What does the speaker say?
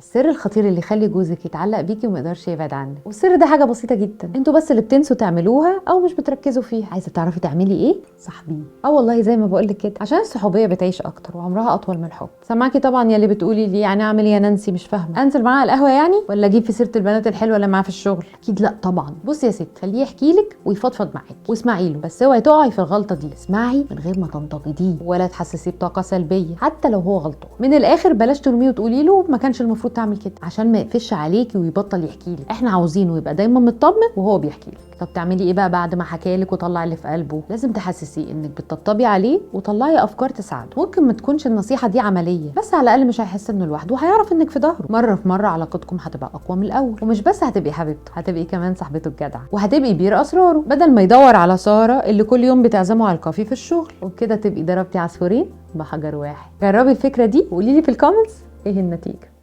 السر الخطير اللي يخلي جوزك يتعلق بيكي وما يقدرش يبعد عنك. والسر ده حاجة بسيطة جدا، انتوا بس اللي بتنسوا تعملوها او مش بتركزوا فيها. عايزه تعرفي تعملي ايه؟ صاحبيه. اه والله زي ما بقول لك كده، عشان الصحوبيه بتعيش اكتر وعمرها اطول من الحب. سامعاكي طبعا يا اللي بتقولي لي يعني اعمل ايه يا نانسي؟ مش فاهمه، انزل معاها القهوة يعني، ولا اجيب في سيره البنات الحلوة اللي معاها في الشغل؟ اكيد لا طبعا. بصي يا ست، خليه يحكي لك ويفضفض معاكي واسمعي له، بس اوعي تقعي في الغلطة دي. اسمعي من غير ما تنتقديه ولا تحسسيه بطاقة سلبية حتى لو هو غلطان. من الاخر بلاش تلوميه وتقولي له ما كانش المفروض تعمل كده، عشان ما يقفش عليكي ويبطل يحكي لك. احنا عاوزينه يبقى دايما مطمن وهو بيحكي لك. طب تعملي ايه بقى بعد ما حكالك وطلع اللي في قلبه؟ لازم تحسسيه انك بتطبطبي عليه وطلعي افكار تساعده. ممكن ما تكونش النصيحة دي عملية، بس على الاقل مش هيحس انه لوحده وهيعرف انك في ظهره. مرة في مرة علاقتكم هتبقى اقوى من الاول، ومش بس هتبقي حبيبته، هتبقي كمان صاحبته الجدعه، وهتبقي بير اسراره، بدل ما يدور على ساره اللي كل يوم بتعزمه على ال coffee في الشغل. وبكده تبقي ضربتي عصفورين بحجر واحد. جربي الفكرة دي وقولي لي في ال comments ايه النتيجة.